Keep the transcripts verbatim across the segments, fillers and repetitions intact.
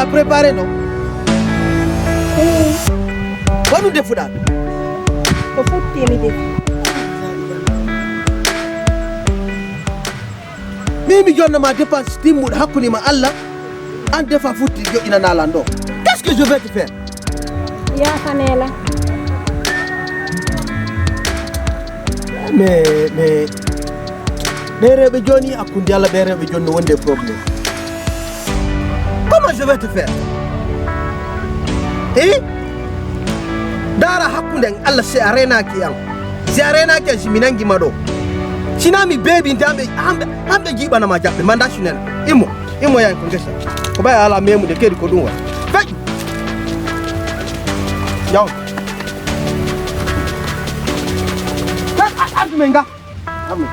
A préparé, non? Uu. Ko ɗum defuɗaa? Ko futti mi defi. Min mi jonna ma dépense timmuɗo hakkunde ma Allah, an defa futti joƴƴinanaa lan ɗo. Qu'est-ce que je vais te faire? Yaafanee lan. Mais, mais, ɓee rewɓe jooni hakkunde Allah, ɓee rewɓe jooni no wondi e problème. Comment je vais te faire? Eh? Ndaara hakkunde an Allah, si a reenaaki an. Si a reenaaki an, si mi nangi ma ɗo. Si naa mi beebinte, hamɓe, hamɓe, hamɓe jiiɓana ma jaɓɓe, ma nda si nena. Immo, immo yaay ko ngesa. Ko ɓay ala memude kadi ko ɗum wa. Feƴƴu. Yaw. Feƴƴu, a, artu men nga. Amin.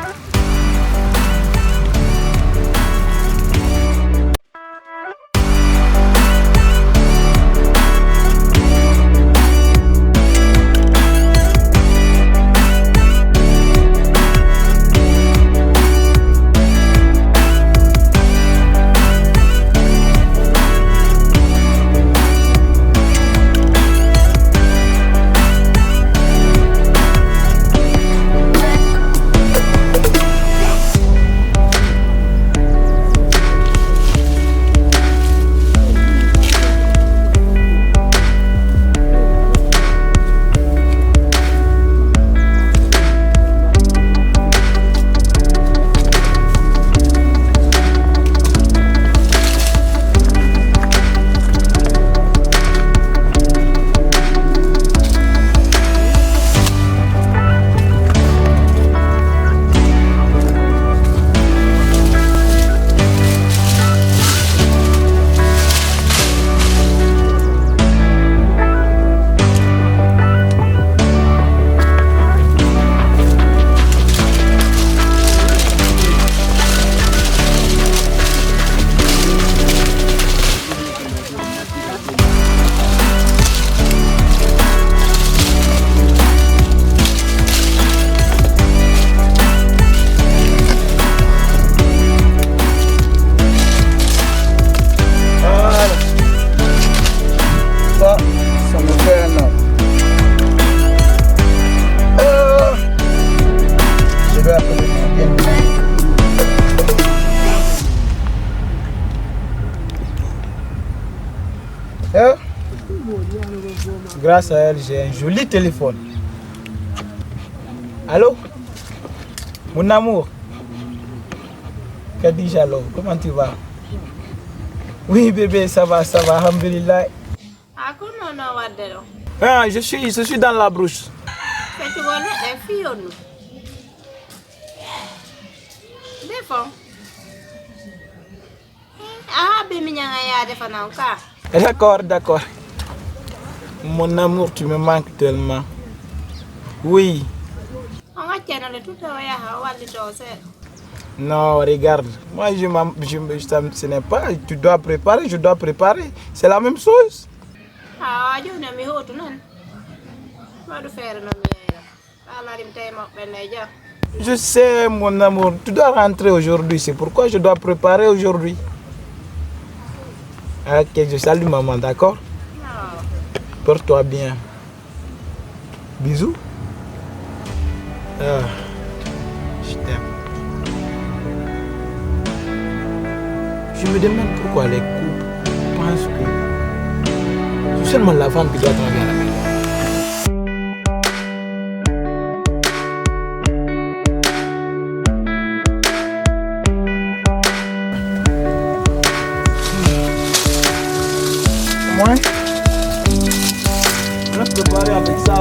Voilà. Ça, ça me fait un an. Euh, je vais appeler mon bien. Hein? Grâce à elle, j'ai un joli téléphone. Allô? Mon amour. Khadija, alors, comment tu vas? Oui, bébé, ça va, ça va, alhamdulillah. Ah, ko non, non, wadde ɗo? Ah, je suis, je suis dans la brousse. Feccugol neɗɗo e fiyonnu. Defon. Ah, be mi ñaŋa yaade fanan ka. D'accord, d'accord. Mon amour, tu me manques tellement. Oui. On acceno le tout o yaha, o wallito o seeɗa. Non, regarde. Moi, je m'en, je, je, ça, ce n'est pas, tu dois préparer, je dois préparer. C'est la même chose. Ah, jooni mi hotu non. Waɗu feere non mi yeyra. Ala ɗum tawi moɓɓen e jam. Je sais, mon amour, tu dois rentrer aujourd'hui, c'est pourquoi je dois préparer aujourd'hui. Ok, je salue maman, d'accord? Non. Porte-toi bien. Bisous. Ah, je t'aime. Je me demande pourquoi les couples pensent que c'est seulement la femme qui doit travailler à la maison. Moi, je vais préparer avec ça.